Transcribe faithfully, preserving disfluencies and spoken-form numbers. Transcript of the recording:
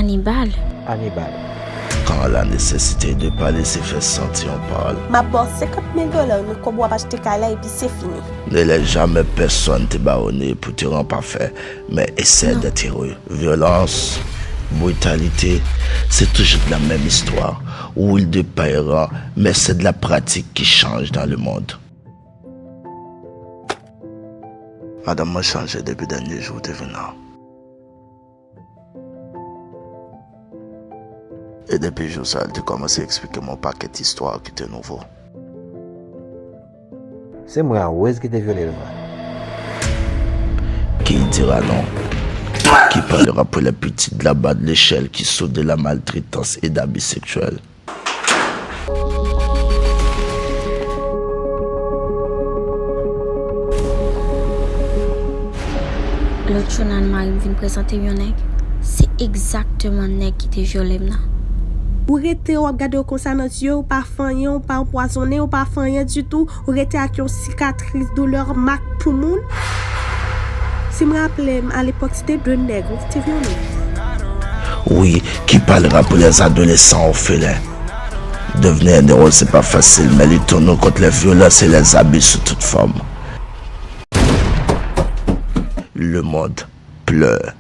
Anibal. Anibal. Quand la nécessité de parler se fait sentir, on parle. M ap ba w senkant mil dola, men kòb w ap achte kay la epi se fini. Ne laisse jamais personne te baronner pour te rendre parfait, mais essaie d'être heureux. Violence, brutalité, c'est toujours la même histoire. Rôle de parent, mais c'est de la pratique qui change dans le monde. Madanm mwen chanje depi dènye jou w te vin la. E depi jou sa, l te kòmanse eksplike m yon pakèt istwa ki te nouvo. Se mwen a Rose ki te vyole l vre. Qui dira non? Qui parlera pour les petits de la bas de l'échelle qui souffrent de la maltraitance et d'abus sexuels? Lòt jou nan mari m vin prezante m yon nèg. Se egzakteman nèg ki te vyole m nan. Ou rete w ap gade w konsa nan zye, ou pa fè anyen, ou pa anpwazonnen, ou pa fè anyen ditou, ou rete ak yon sikatris, doulè, mak pou moun. Si m raple m, alepòk, se te de nèg wi ki te vyole m. Oui, qui parlera pour les adolescents orphelins? Devenir un héros, c'est pas facile, mais luttons-nous contre les violences et les abus sous toute forme. Le monde pleure.